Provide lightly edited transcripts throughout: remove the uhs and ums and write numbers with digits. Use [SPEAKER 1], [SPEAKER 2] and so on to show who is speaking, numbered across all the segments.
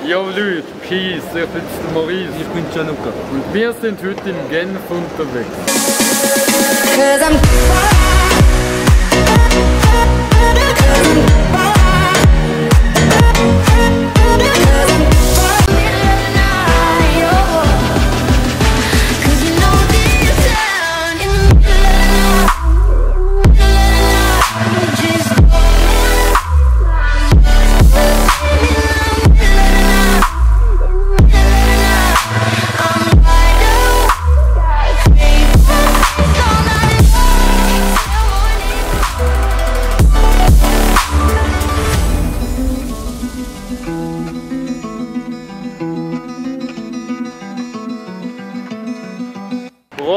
[SPEAKER 1] Jo Leute, Peace, ich bin's der Maurice.
[SPEAKER 2] Ich bin Gianluca.
[SPEAKER 1] Und wir sind heute in Genf unterwegs.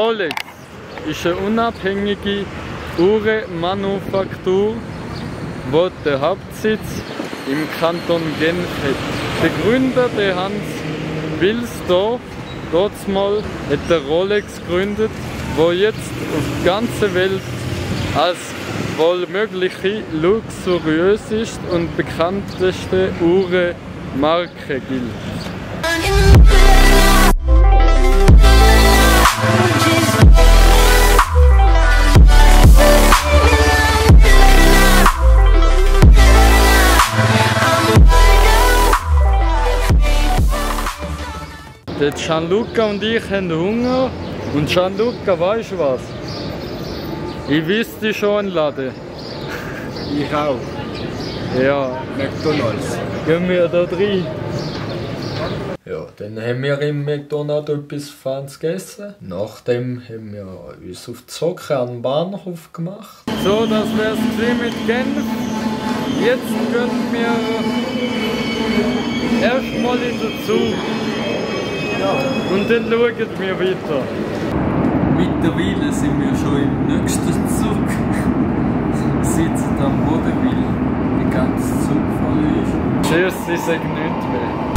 [SPEAKER 1] Rolex ist eine unabhängige Uhrenmanufaktur, die den Hauptsitz im Kanton Genf hat. Der Gründer, der Hans Wilsdorf, mal hat der Rolex gegründet, wo jetzt auf der ganzen Welt als wohl mögliche luxuriöseste und bekannteste Uhrenmarke gilt. Der Gianluca und ich haben Hunger. Und Gianluca, weißt du was? Ich wüsste schon einen Laden.
[SPEAKER 2] Ich auch.
[SPEAKER 1] Ja.
[SPEAKER 2] McDonald's.
[SPEAKER 1] Gehen wir da rein?
[SPEAKER 3] Ja, dann haben wir im McDonald's etwas Feines gegessen. Nachdem haben wir uns auf die Socke an den Bahnhof gemacht.
[SPEAKER 1] So, das wär's mit Genf. Jetzt gehen wir erstmal in den Zug.
[SPEAKER 2] Ja.
[SPEAKER 1] Und dann schauen wir weiter.
[SPEAKER 2] Mittlerweile sind wir schon im nächsten Zug. Sitzen am Boden, weil der ganze Zug voll ist.
[SPEAKER 1] Tschüss, ich sage nichts mehr.